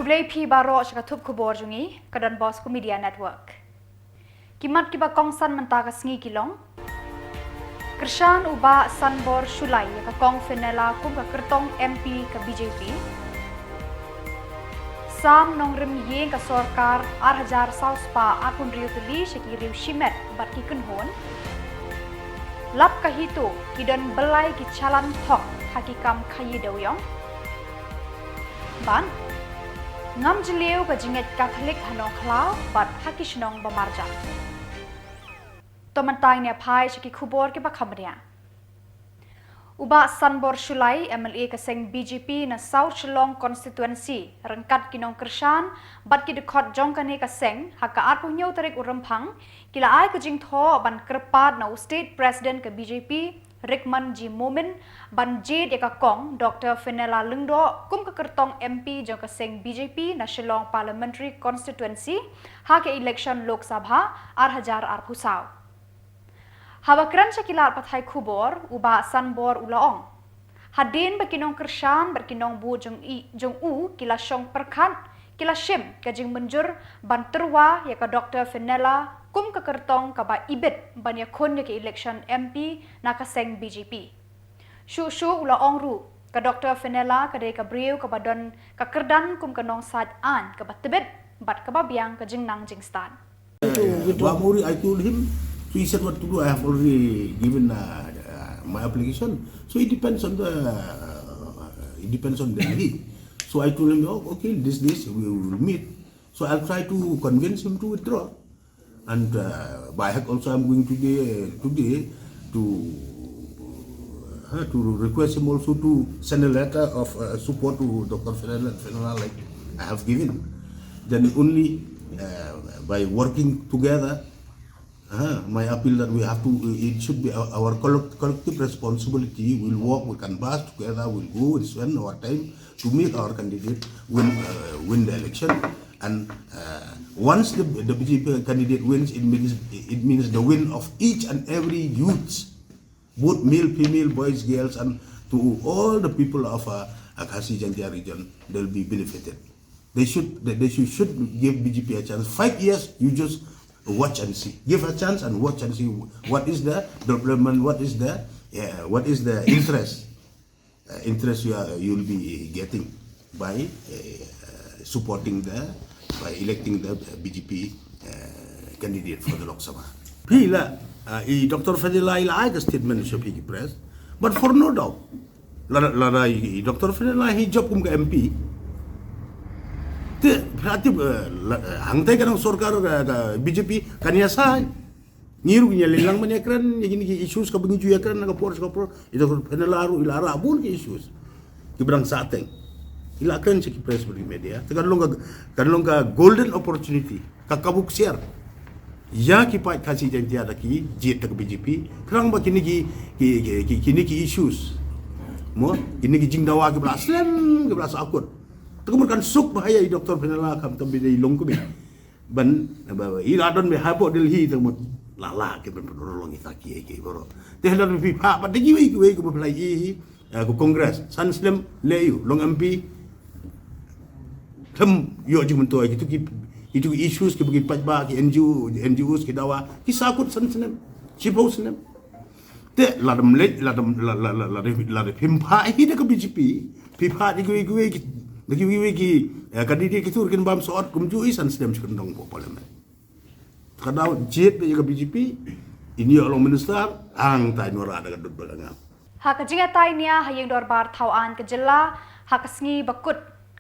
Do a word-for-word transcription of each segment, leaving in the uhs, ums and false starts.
Khublei phi baroh sha ka thup khubor jong ngi, ka Don Bosco Media Network. Ki mat kiba kongsan mynta ka sngi ki long: Kyrshan u Bah Sanbor Shullai ïa ka Kong Fenella kum ka kyrtong M P ka B J P. Sam nongrim ïing ka sorkar ar hajar saw spah arphew hynriew tylli sha ki riew shimet bad ki kynhun. Lap ka HITO, ki don byllai ki challan thok ha ki kam khaïi dewïong. Bad ngam jylliew ka jingngeit Katholik ha Nongkhlaw bad ha ki shnong ba marjan. To mynta ngin ïa phai sha ki khubor kiba kham bniah. U Bah Sanbor Shullai, M L A ka seng B J P na South Shillong Constituency, ryngkat ki nongkyrshan bad ki dkhot jong kane ka seng, ha ka arphew hynñiew tarik u Rymphang, ki la ai ka jingthoh ban kyrpad na u State President ka B J P, Rickman G Momin, ban jied ïa ka Kong Doctor Fenella Lyngdoh kum ka kyrtong M P jong ka seng B J P na Shillong Parliamentary Constituency, ha ka election Lok Sabha ar hajar arphew saw. Haba kren sha ki lad pathai khubor, u Bah Sanbor u la ong, hadien ba ki nongkyrshan bad ki nongbud jong i, jong u ki la shong pyrkhat, ki la shim ka jingmynjur ban tyrwa ïa ka Doctor Fenella kum ka kyrtong kaba ibit ban ïakhun ïa ka election M P na ka seng B J P. Shuh shuh u la ong ruh, ka Doctor Fenella ka dei ka briew kaba don ka kyrdan kum ka nongsait aiñ kaba tbit bad kaba biang ka jingnang jingstad. Uh, Bah Mori, I told him, so he said what to do. I have already given uh, uh, my application. So it depends on the uh, it depends on Delhi. So I told him, oh, okay, this this we will meet. So I'll try to convince him to withdraw. And uh, Bahek also, I'm going today today to uh, to request him also to send a letter of uh, support to Doctor Fenella, Fenella, like I have given. Then only uh, by working together, uh, my appeal that we have to, it should be our, our collect- collective responsibility. We'll work, we'll canvass together, we'll go, we'll spend our time to make our candidate win, uh, win the election. And uh, once the, the B J P candidate wins, it means it means the win of each and every youth, both male, female, boys, girls, and to all the people of uh, Khasi Jaintia region, they'll be benefited. They should they, they should, should give B J P a chance. Five years, you just watch and see. Give a chance and watch and see what is the development, what is the uh, what is the interest uh, interest you are, you'll be getting by uh, supporting the, by electing the B J P uh, candidate for the Lok Sabha. Phi la, uh, i Doctor Fenella i la ai ka statement sha phi ki press, but for no doubt, la la la i Doctor Fenella hi job kum ka M P. Te prati uh, la, uh, hangtai ka nang sorkar ka, ka B J P kan ïa sai. Ngi ruh ngi ïa leh lang ban ïa kren ïa kine ki issues kaba ngi ju ïa kren na ka por sha ka por, i Doctor Fenella ruh i la rah bun ki issues kiba dang sahteng. I la kren sha ki press bad ki media. Te kan long ka, kan long ka golden opportunity, ka kabu ksiar ïa ki paid Khasi Jaintia da ki jied da ka B J P. Khnang ba kine ki, ki, ki, ki, kine ki issues, mo, kine ki jingdawa kiba la slem, kiba la sahkut, te ka mut kan suk ba ha ïa i Doctor Fenella khamtam ba i dei i long kmie. Ban ba, ba i la don ba hapoh Delhi te mut la la ki ban pynrung ïa kita kiei kiei baroh. Te la phi phah bad da kiwei kiwei kiba phi la ïohi, eh, ka Congress san snem leh ïa u long M P. Khlem ïoh jingmyntoi kitu ki, kitu ki issues kiba ki paidbah, ki N G O, N G Os ki dawa ki sahkut san snem, shiphew snem. Te lada ym leit, lada ym, la, la, la, lada, lada phim phah hi da ka B J P, phi phah da kiwei kiwei ki, da kiwei kiwei ki, eh, candidate kitu kin bam sot kumjuh i san snem shi kyndong hapoh parliament. Ka daw jied da ka B J P, in ïoh long minister, hangta in wanrah da ka dud ba la ngam. Ha ka jingïatai nia ha ïing dorbar thaw aiñ ka jylla, ha ka sngi ba kut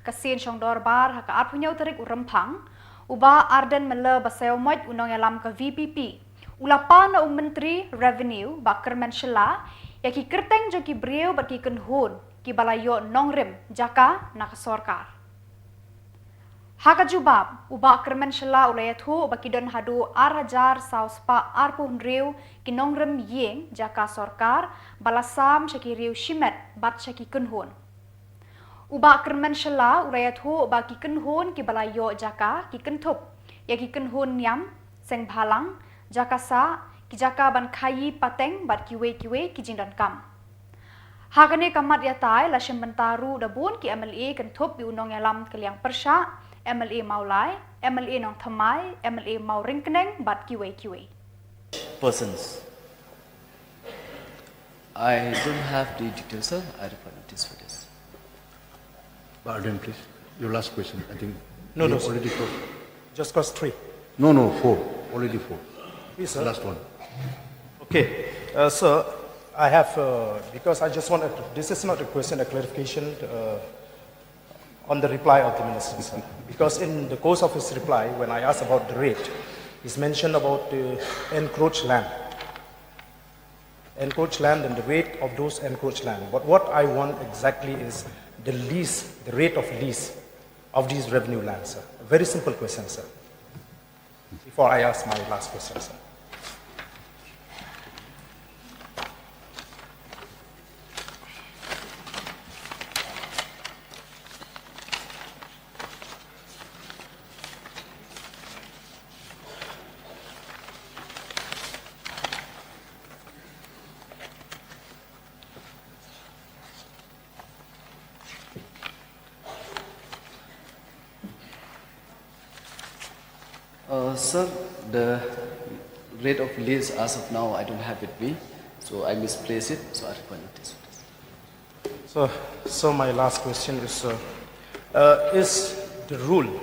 ka sien shong dorbar ha ka arphew hynñiew tarik u Rymphang, u Bah Ardent Miller Basaiawmoit, u nongïalam ka V P P, u la pan na u Myntri Revenue, Bah Kyrmen Shylla, ïa ki kyrteng jong ki briew bad ki kynhun kiba la ïoh nongrim jaka na ka sorkar. Ha ka jubab, u Bah Kyrmen Shylla u la ïathuh ba ki don haduh ar hajar saw spah arphew hynriew ki nongrim ïing jaka sorkar ba la sam sha ki riew shimet bad sha ki kynhun. U Bah Kyrmen Shylla u la ïathuh ba ki kynhun kiba la ïoh jaka ki kynthup ïa ki kynhun niam, seng bhalang, jaka sah, ki jaka ban khaïi pateng bad kiwei kiwei ki jingdonkam. Ha kane ka mat ïatai la shim bynta ruh da bun ki M L A kynthup ïa u nongïalam ka liang pyrshah, M L A Mawlai, M L A Nongthymmai, M L A Mawryngkneng bad kiwei kiwei. Persons. I don't have the details, sir. I require notice for this. Pardon, please. Your last question. I think No, we no, have sir. Already four. Just cause three. No, no, four. Already four. Please, sir. Last one. Okay, uh, sir, I have, uh, because I just want, a, this is not a question, a clarification uh, on the reply of the minister, sir. Because in the course of his reply, when I asked about the rate, he's mentioned about the encroached land. Encroached land and the rate of those encroached land. But what I want exactly is the lease, the rate of lease of these revenue lands, sir. A very simple question, sir. Before I ask my last question, sir. Uh, sir, the rate of lease as of now I don't have with me, so I misplaced it, so I require notice. So, so my last question is, uh, uh, is the rule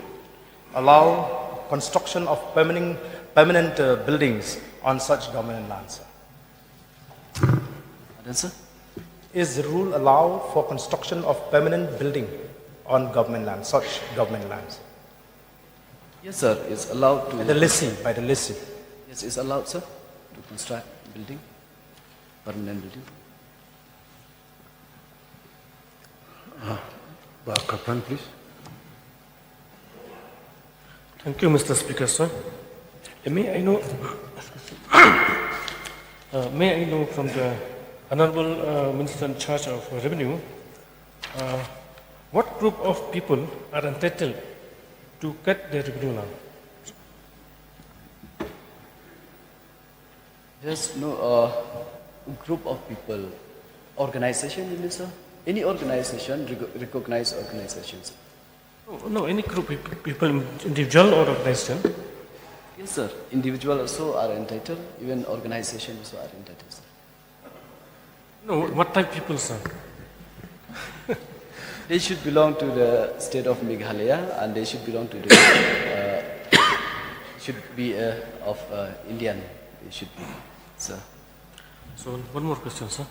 allow construction of permanent, permanent uh, buildings on such government lands? Pardon, sir? Is the rule allow for construction of permanent building on government land, such government lands? Yes, sir. It's allowed to. By the lessee, by the lessee. Yes, it's allowed, sir, to construct building, permanent building. Bah Kaplan, please. Thank you, Mister Speaker, sir. Uh, may I know, uh, may I know from the Honorable uh, Minister in charge of Revenue, uh, what group of people are entitled to get the revenue now? There's no uh, group of people, organization, you mean, sir? Any organization, rec- recognized organizations. No, no, any group of people, individual or organization? Yes, sir. Individual also are entitled, even organization also are entitled, sir. No, what type people, sir? They should belong to the state of Meghalaya and they should belong to the, uh, should be uh, of uh, Indian, they should be, sir. So, one more question, sir.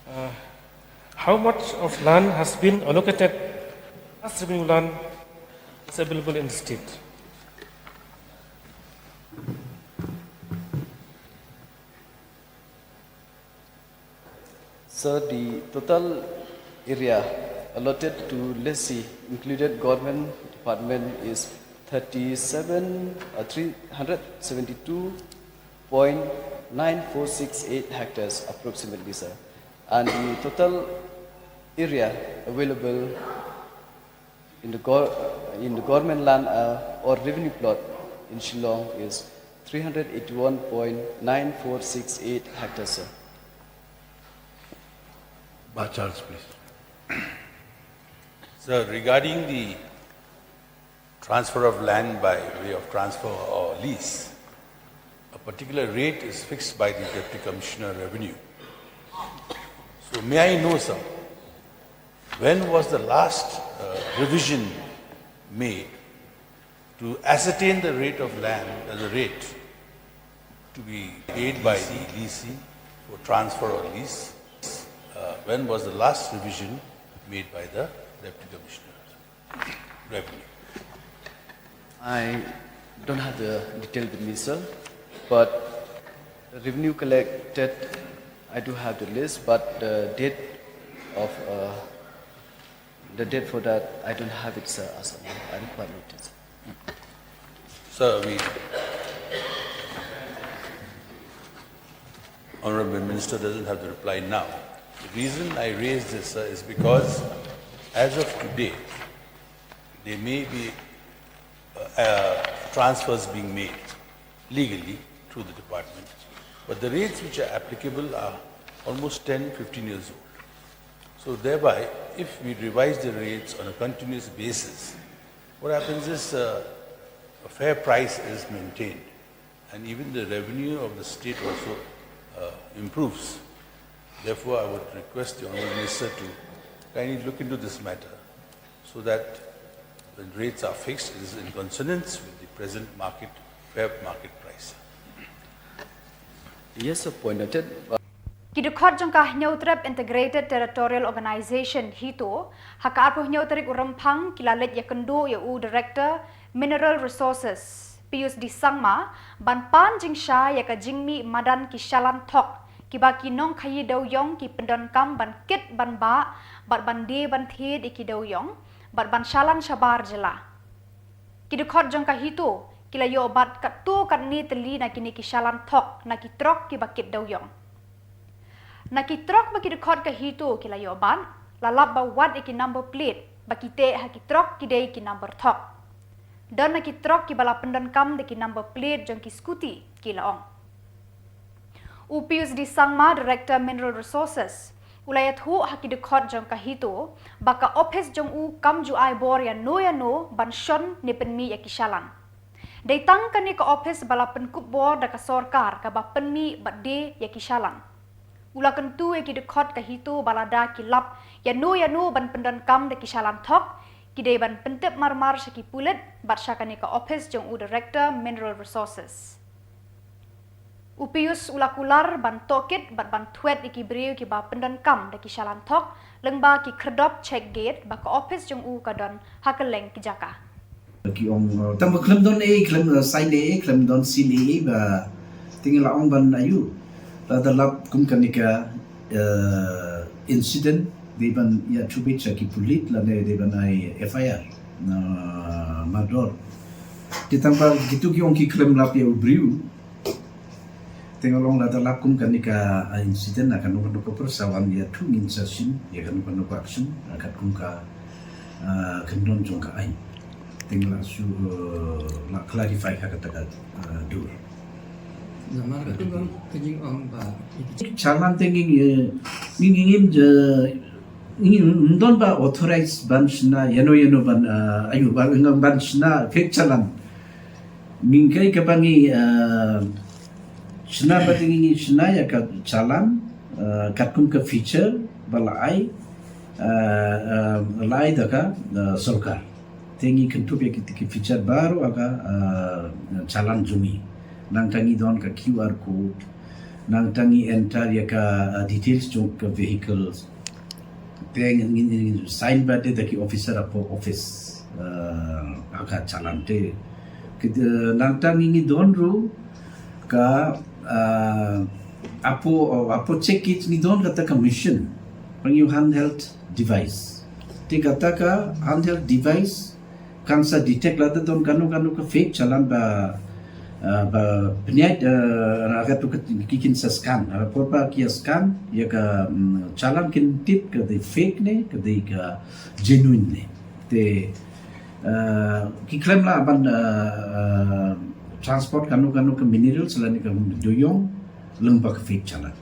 Uh, how much of land has been allocated as revenue land is available in the state? So the total area allotted to lessee included government department is thirty-seven, uh, three hundred seventy-two point nine four six eight hectares approximately, sir. And the total area available in the, gor- in the government land uh, or revenue plot in Shillong is three hundred eighty-one point nine four six eight hectares, sir. Bah Charles, please. Sir, regarding the transfer of land by way of transfer or lease, a particular rate is fixed by the Deputy Commissioner Revenue. So may I know, sir, when was the last uh, revision made to ascertain the rate of land, uh, the rate to be paid by the leasee for transfer or lease? Uh, when was the last revision made by the Deputy Commissioner Revenue? I don't have the detail with me, sir, but the revenue collected, I do have the list, but the date of uh, the date for that, I don't have it, sir, as of now. I require notice. Sir, we, Honorable Minister doesn't have to reply now. The reason I raise this, sir, is because as of today, there may be uh, uh, transfers being made legally through the department, but the rates which are applicable are almost ten, fifteen years old. So thereby, if we revise the rates on a continuous basis, what happens is, uh, a fair price is maintained, and even the revenue of the state also, uh, improves. Therefore, I would request the Honourable Minister to kindly look into this matter so that when rates are fixed, it is in consonance with the present market, fair market price. Yes, sir, point noted. Ki dkhot jong ka Hynñiewtrep Integrated Territorial Organization, HITO, ha ka arphew hynñiew tarik u Rymphang ki la leit ïakynduh ïa u Director Mineral Resources, Pius D Sangma, ban pan jingshai ïa ka jingmih madan ki shalan thok kiba ki nongkhaïi dewïong ki pyndonkam ban kit ban bah bad ban die ban thied ïa ki dewïong bad ban shalan shabar jylla. Ki dkhot jong ka HITO ki la ïoh bat katto katne tylli na kine ki shalan thok na ki trok kiba kit dewïong. Na ki trok ba ki dkhot ka HITO ki la ïoh bat, la lap ba wat ïa ki number plate ba ki teh ha ki trok ki dei ki number thok. Don na ki trok kiba la pyndonkam da ki number plate jong ki scooty, ki la ong. U Pius D Sangma, Director Mineral Resources, u la ïathuh ha ki dkhot jong ka HITO ba ka ophis jong u kam ju ai bor ïano ïano ban shon ne pynmih ïa ki shalan. Dei tang kane ka ophis ba la pynkup bor da ka sorkar kaba pynmih bad die ïa ki shalan. U la kyntu ïa ki dkhot ka HITO ba lada ki lap ïano ïano ban pyndonkam da ki shalan thok, ki dei ban pyntip marmar sha ki pulit bad sha kane ka ophis jong u Director Mineral Resources. U Pius u la kular ban tohkit bad ban thwet ïa ki briew kiba pyndonkam da ki shalan thok lyngba ki khyrdop check gate ba ka ophis jong u ka don ha kylleng ki jaka. Ki ong, uh, tang ba khlem don ei, khlem, uh, sign ei, khlem don seal ei ba, te ngi la ong ban ayu. Lada lap kum kane ka, uh, incident, dei ban ïathuh beit sha ki pulit lane dei ban ai F I R na mardor. Te tang ba kitu ki ong ki khlem lap ïa u briew. Te nga long lada lap kum kane ka, ah, incident na kano kano ka por sa wan ïathuh ngin sa shim ïa kano kano ka action, ah, katkum ka, ah, kyndon jong ka aiñ. Te nga la shu, eh, la clarify ha kata ka, ah, dur. Namar ka tu bang ka jingong ba Chalan te ngi ngi ngi ngi ngi ngi don ba authorize ban shna ïano ïano ban, ah, ayu ban ban shna fake chalan. Ngi kai ka ba ngi, ah, shna ba te ngi ngi shna ïa ka chalan, ah, katkum ka feature ba la ai, ah, ah, la ai da ka, ah, sorkar. Te ngi kyntup ïa ki, ki feature baroh ha ka, ah, chalan jong ngi. Nangta ngi don ka Q R code, nangta ngi enter ïa ka, ah, details jong ka vehicles. Te ngi, ngi, ngi sign ba te da ki officer hapoh office, ah, ha ka chalan te. Ki, ah, nangta ngi, ngi don ruh ka, ah, hapoh, hapoh check gate ngi don kata ka machine. Pang ïa u handheld device. Te kata ka handheld device kan sa detect lada don kano kano ka fake chalan ba, ah, ba pynïaid, ah, na katu ka ki kin sa scan. Ah, por ba ki scan ïa ka, mm, chalan kin tip ka dei fake ne, ka dei ka genuine ne. Te, ah, ki khlem lah ban, ah, ah, transport kano kano ka minerals lane ka dewïong lyngba ka fake chalan.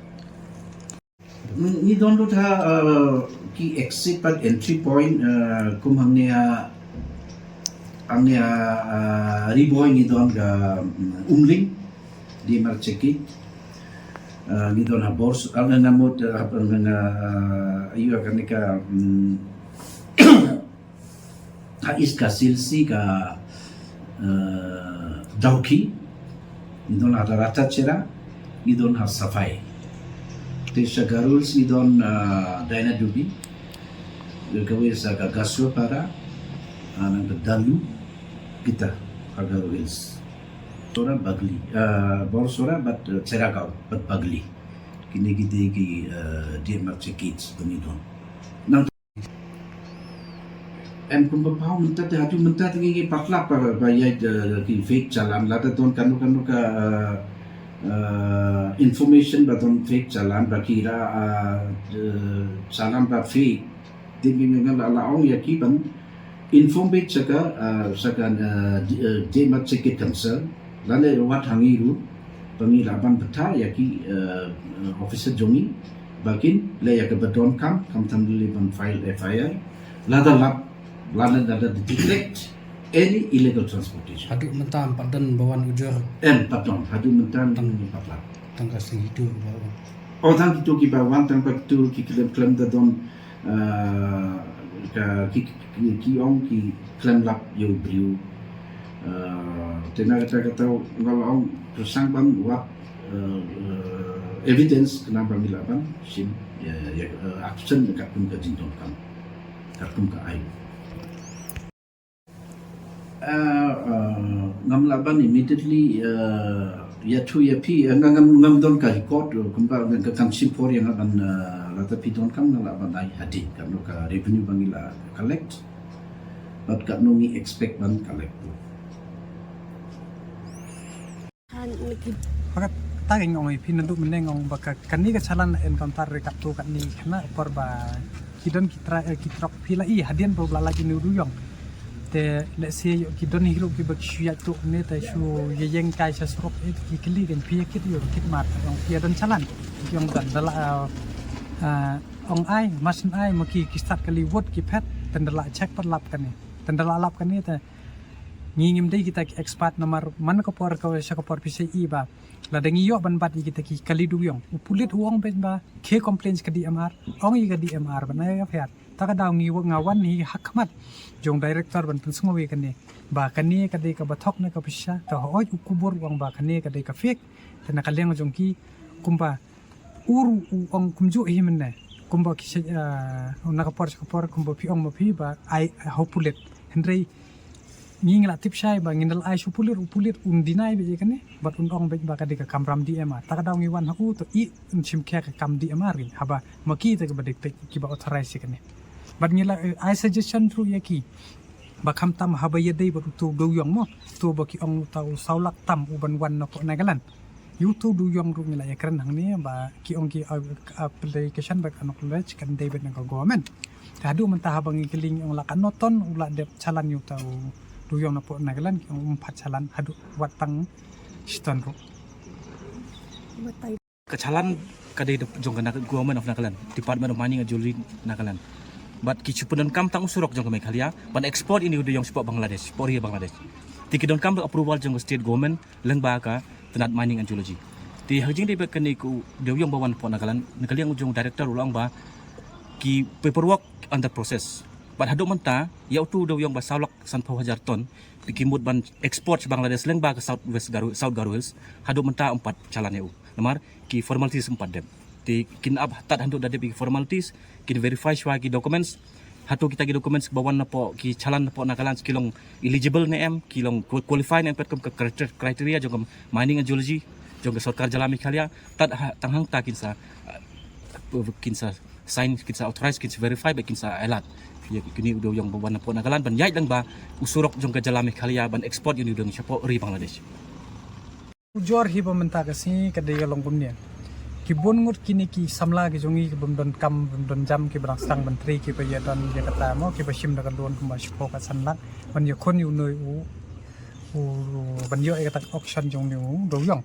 Ngi don lut ha, uh, ki exit bad entry point, uh, kum hangne ha, hangne ha, uh, Ri Bhoi ngi don ka, um, Umling, D M R check gate. Uh, ngi don ha Bors, uh, na mut, uh, ha, uh, ayu ka ne ka, um, ha East Khasi Hills ka, eh, Dawki, ngi don ha Rattachera, ngi don ha Safai. Te sha Garo Hills ngi don, eh, Dainadubi, kawei sa ka Gasuapara, eh, nang ka Dalu, kita ha Garo Hills. Sora Bagli, eh, Borsora bad, eh, Cheragaon bad Bagli. Kine ki dei ki, eh, D M R check gates ba ngi don. Nang Em kumba pau mynta te haju mynta te ngi patlak ba ba ïa ki fake chalan lada don kano kano ka, eh, information ba don fake chalan ba ki ra, eh, chalan ba fake. Te ngi ngi la la ong ïa ki ban inform beit sha ka, eh, sha ka, eh, D M R check gate concern lane wat hangi ruh ba ngi la ban btha ïa ki, eh, officer jong ngi Ba kin leh ïa kaba donkam, khamtam lei ban file F I R. Lada lap, lada, lada detect any illegal transportation. Haduh mynta em pat don ba wan ujor. Em pat don, haduh mynta em pat lap. Tang ka seng itu ba wan. Oh, tang itu kiba wan, tang pat itu ki khlem, khlem da don, eh, ka ki, ki, ki ong ki khlem lap ïa u briew. Eh, te na kata, kata nga la ong pyrshang ban wad, eh, eh, evidence khnang ba ngi lah ban shim ïa, ïa, eh, action katkum ka jingdonkam, katkum ka aiñ. Eh, eh, ngam lah ban immediately, eh, ïathuh ïa phi, eh, ngam, ngam, ngam don ka record, eh, kumba ngam, ka kam shim por ïa nga ban, eh, lada phi donkam nga lah ban ai hadien katno ka revenue ba ngi la collect. Bad katno ngi expect ban collect. Hakat ta ïa nga ong ïa phi naduh mynne nga ong ba ka, kane ka challan encounter re katto katne khynnah por ba ki don ki tra, eh, ki trok phi la i hadien ba la lait ïa une u dewïong. Te lehse ki don hi ruh kiba ki shu ïaid tuh ne te shu ïeng kai sha surok, eh, ki kylli kein phi ïa kit ïa u kit mar ong phi ïa don challan. Ki ong don da la, eh, eh, ong ai, mar shen ai ma ki, ki stad kali wot ki phet, te da la check pat lap kane. Te da la lap kane te ngi ngim dei kita ki expert namar man ka por ka sha ka por phi sa i ba lada ngi ïoh ban bat ïa kita ki kali dewïong, u pulit u ong beit ba khie complain sha ka D M R, ong ïa ka D M R ban ai F I R. Ta ka daw ngi wa-, nga wan hi ha khmat jong director ban pynsngew ïa kane ba kane ka dei kaba thok na ka pisa. Ta hooid u khubor u ong ba kane ka dei ka fake. Te na ka liang jong ki kumba u ruh u ong kumjuh hi mynne. Kumba ki sha, ah, na ka por sha ka por kumba phi ong ma phi ba ai ha u pulit. Hynrei ngi ngi la tip shai ba ngin da la ai sha u pulit, u pulit un deny beit ïa kane bad un ong beit ba ka dei ka kamram D M R. Ta ka daw ngi wan ha u to i un shim khia ka kam D M R ri haba ma ki te kiba dei peit kiba authorize ïa kane. Bad ngi la, eh, ai suggestion ruh ïa ki ba khamtam haba ïadei bad uto u dewïong mo, uto ba ki ong uta u saw lak tam u ban wan na pdeng Nagaland. Ïa uto u dewïong ruh ngi la ïakren hangne ba ki ong ki, uh, application ba kan acknowledge kan dei beit na ka government. Te haduh mynta haba ngi kylli ngi ong la katno ton u la dep challan ïa uta u dewïong na pdeng Nagaland, ki ong um pat challan haduh wat tang shi ton ruh. Ka challan ka dei jong ka Nag-, Government of Nagaland, Department of Mining and Geology Nagaland. Bad ki shu pyndonkam tang u surok jong ka Meghalaya ban export ïa une u dewïong shapoh Bangladesh, shapoh ri Bangladesh. Te ki donkam approval jong ka state government lyngba ka tnat Mining and Geology. Te ha ka jingdei bad kane ka dewïong ba wan pdeng Nagaland, na ka liang u jong u director u la ong ba ki paperwork under process. Bad haduh mynta ïa uto u dewïong ba saw lak sanphew hajar ton ba ki mut ban export sha Bangladesh lyngba ka South West Garo, South Garo Hills, haduh mynta um pat challan ïa u. Namar ki formalities um pat dep. Te kin ap tad haduh da dep ki formalities, kin verify shuwa ki documents. Hato kita ki documents ba wan napoh ki challan napoh Nagaland ki long eligible ne em, ki long qualify ne em katkum ka criter-, criteria jong ka Mining and Geology jong ka sorkar jylla Meghalaya. Tad ha, tang hangta kin sa, uh, kin sa sign, kin sa authorize, kin sa verify bad kin sa allot ïa kine u dewïong ba wan napoh Nagaland ban ïaid lang ba u surok jong ka jylla Meghalaya ban export ïa une u dewïong shapoh ri Bangladesh. Ujor hi ba mynta ka sngi ka dei ka long kumne. Ki bun ngut kine ki samla ki jong ngi ki bym don kam bym don jam kiba dang sdang ban trei kiba ïa don ïa kata mo kiba shim da ka loan kumba shiphew ka san lak ban ïa khun ïa une u, u ban ïoh ïa kata ka auction jong une u dewïong.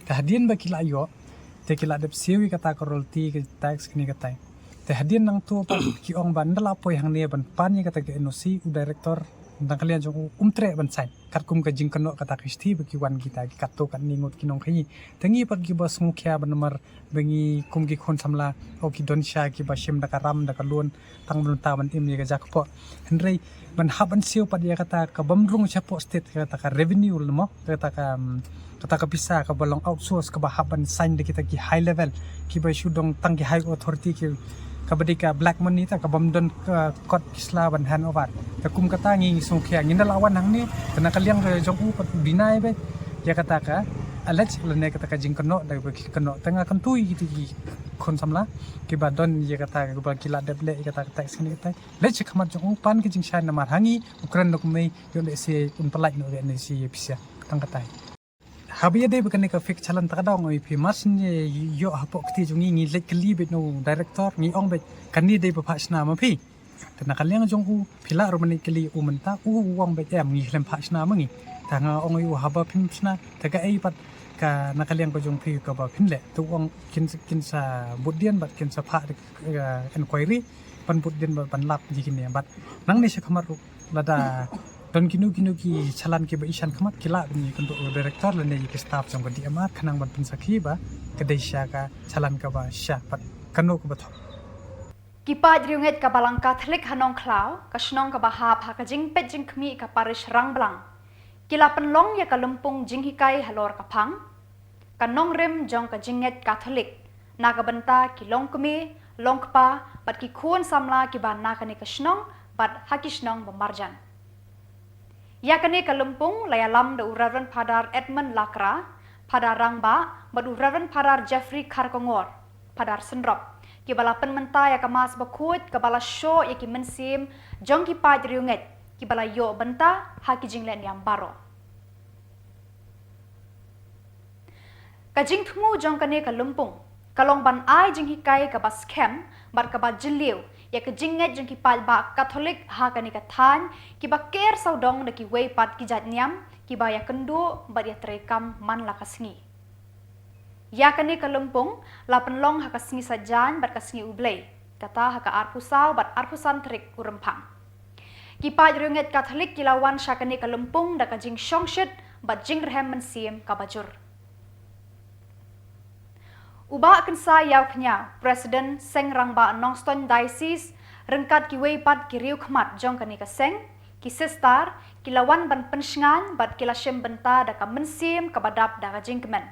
Te hadien ba ki la ïoh te ki la dep siew ïa kata ka royalty ka tax kine katai. Te hadien nangto pat ki ong ba ynda la poi hangne ban pan ïa kata ka N O C u director na ka liang jong u um treh ban sign. Katkum ka jingkynnoh kata ka shithi ba ki wan kita ki katto katne ngut ki nongkhaïi. Te ngi pat kiba sngewkhia ba namar ba ngi kum ki khun samla o ki don sha kiba shim da ka ram da ka loan tang ban ta ban im ïa ka jaka pok. Hynrei ban hap ban siew pat ïa kata ka bym rung shapoh state kata ka revenue lemo kata ka, um, kata ka pisa kaba long outsource kaba hap ban sign da kita ki high level kiba shu dang tang ki high authority ki kaba dei ka black money ta ka bym don ka kot ki sla ban hand over. Ta kum kata ngi ngi sngewkhia ngin da la wan hangne te na ka liang ka jong u pat u deny beit ïa kata ka allege lane kata ka jingkynnoh da ba ki kynnoh. Te nga kyntu ïa kita ki khun samla kiba don ïa kata kaba ki la dep leh ïa kata ka tax kane katai. Leit sha khmat jong u pan ka jingshai namar ha ngi u kren da kumne ïoh lehse un pyllait noh lehse ïa pisa tang katai. Haba ïadei bad kane ka fake challan ta ka daw nga ong ïa phi mar shen ïoh hapoh kti jong ngi ngi leit kylli beit na u director ngi ong beit kane dei ba phah shna ma phi. Te na ka liang jong u phi lah ruh ban leit kylli u mynta u ong beit em ngi khlem phah shna ma ngi. Tang nga ong ïa u haba phin shna te kaei pat ka na ka liang ka jong phi kaba phin leh, te u ong kin kin sa bud dien bad kin sa phah, eh, inquiry ban bud dien bad ban lap ïa kine. Bad nangne sha khmat ruh lada don kino kino ki challan kiba i shan khmat, ki lah ban ïakynduh ïa u director lane ïa ki staff jong ka D M R khnang ban pynsakhi ba ka dei sha ka challan kaba shisha bad kano kaba thok. Ki paid riewngeit ka Balang Katholik ha Nongkhlaw, ka shnong kaba hap ha ka jingpeit jingkhmih ka parish Rangblang, ki la pynlong ïa ka lympung jinghikai halor ka phang, ka nongrim jong ka jingngeit Katholik, na ka bynta ki longkmie longkpa bad ki khun samla kiba na kane ka shnong bad ha ki shnong ba marjan. Ïa kane ka lympung la ïalam da u Reverend Father Edmund Lakra, Father Rangbah bad u Reverend Father Jeffrey Kharkongor, Father Synrop, kiba la pynmynta ïa ka Mass bakhuid kaba la shoh ïa ki mynsiem jong ki paid riewngeit kiba la ïoh bynta ha ki jingleh niam baroh. Ka jingthmu jong kane ka lympung ka long ban ai jinghikai kaba skhem bad kaba jylliew ïa ka jingngeit jong ki paidbah Katholik ha kane ka thaiñ, kiba ker sawdong da kiwei pat ki jait niam kiba ïakynduh bad ïatreikam man la ka sngi. Ïa kane ka lympung la pynlong ha ka sngi Saitjaiñ bad ka sngi U Blei, kata ha ka arphew saw bad arphew san tarik u Rymphang. Ki paid riewngeit Katholik ki la wan sha kane ka lympung da ka jingshongshit bad jingrhem mynsiem kaba jur. U Bah Kynsai Ïawkhñiaw, President Seng Rangbah Nongstoiñ Diocese, ryngkat kiwei pat ki riewkhmat jong kane ka seng, ki sister, ki la wan ban pynshngaiñ bad ki la shim bynta da ka mynsiem kaba dap da ka jingkmen.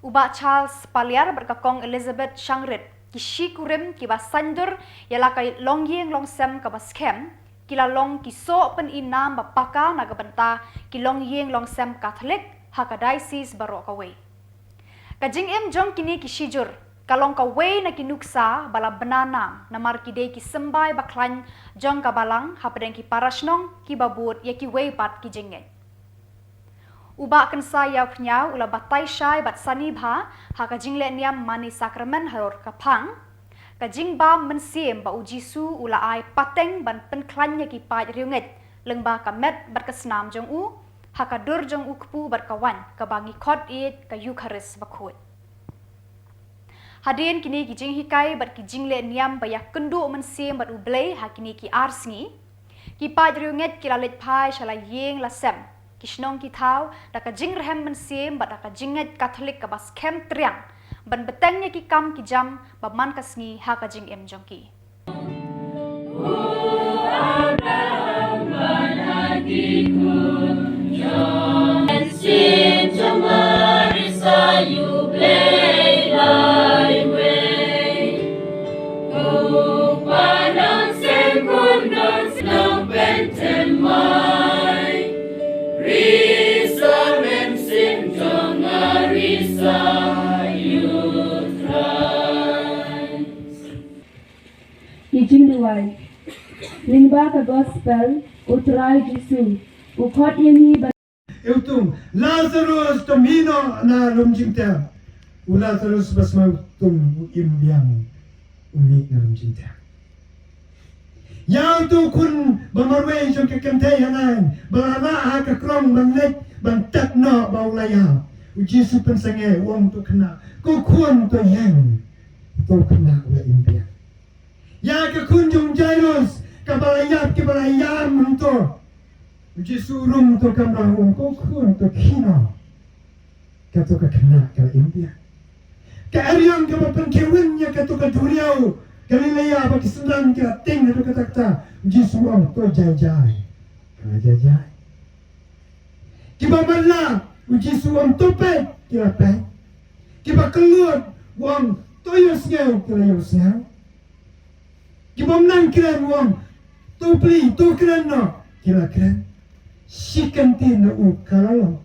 U Bah Charles Paliar bad ka Kong Elizabeth Shangrit, ki shi kurim kiba saiñdur ïa la ka longïing longsem kaba skhem, ki la long ki soh pyni nam ba paka na ka bynta ki longïing longsem Katholik ha ka diocese baroh kawei. Ka jingim jong kine ki shijur ka long kawei na ki nuksa ba la bna nam, namar ki dei ki symbai bakhlaiñ jong ka Balang hapdeng ki para shnong kiba bud ïa kiwei pat ki jingngeit. U Bah Kynsai Ïawkhñiaw u la batai shai bad sani bha ha ka jingleh niam mane sakramen halor ka phang, ka jingbam mynsiem ba U Jisu u la ai pateng ban pynkhlaiñ ïa ki paid riewngeit lyngba ka met bad ka snam jong u, ha ka dur jong U Kpu bad ka Waiñ kaba ngi khot ïeit ka Eukharist bakhuid. Hadien kine ki jinghikai bad ki jingleh niam ba ïakynduh mynsiem bad U Blei ha kine ki ar sngi, ki paid riewngeit ki la leit phai sha la ïing la sem, ki shnong ki thaw, da ka jingrhem mynsiem bad da ka jingngeit Katholik kaba skhem triang, ban bteng ïa ki kam ki jam ba man ka sngi ha ka jingim jong ki. Ki jingduwai. Lyngba ka gospel, U Trai Jisu u khot ïa ngi ban. Ïa utung, Lazarus, to mih noh na lum jingtep. U Lazarus ba sma utung u im biang, u mih na lum jingtep. Ïa utu u khun ba marwei jong ka kynthei Nain ba la rah ha ka krong ban leit ban tep noh ba u la ïap, U Jisu pynsangeh, u ong to khynnah, ko khun to ïeng. To khynnah u la im biang. Ïa ka khun jong Jairus kaba la ïap, kaba la ïam hangto, U Jisu u rung to kamra, u ong ko khun to khie noh. Kato ka khynnah ka la im biang. Ka eriong kaba pynkhie win ïa kato ka duriaw Galilea ba ki synran ki la tieng haduh katta katta, U Jisu u ong to jai jai. Ka la jai jai. Kiba matlah, U Jisu u ong to peit, ki la peit. Kiba kylluid, u ong to ïohsngew, ki la ïohsngew. Kibym nang kren u ong to plie, to kren noh, ki la kren. Shi kyntien na u ka la long.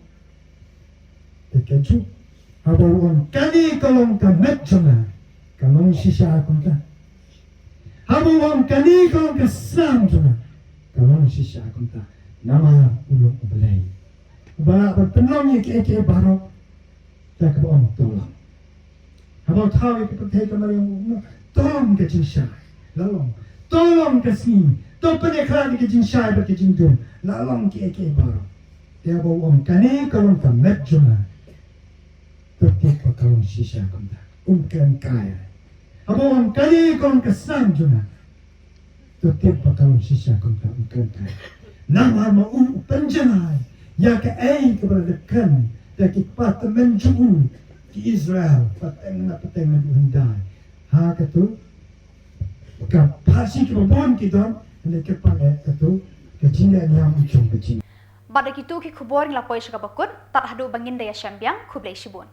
Te kajuh, haba u ong kane ka long ka met jong nga, ka long shisha kumta. Haba u ong kane ka long ka snam jong nga, ka long shisha kumta. Namar u long U Blei uba lah ban pynlong ïa kiei kiei baroh. Te kaba ong to long. Haba u thaw ïa ka pyrthei ka mariang u ong to long ka jingshai. La long. To long ka sngi. To pynïakhlad ïa ka jingshai bad ka jingdum. La long kiei kiei baroh. Te haba u ong kane ka long ka met jong nga, to tip ba ka long shisha kumta, um kren kai. Haba u ong kane ka long ka snam jong nga, to tip ba ka long shisha kumta, um kren kai. Namar ma u u pynjanai ïa kaei kaba la dep kren da ki kpa tymmen jong u ki Israel pateng na pateng naduh hyndai. Ha katu ka phasi kaba bun ki don, hynrei kyrpad eh katu ka jingïaid niam u jong ka jing. Bad da kitu ki khubor ngi la poi sha kaba kut, tad haduh ba ngin da ïashem biang, khublei shibun.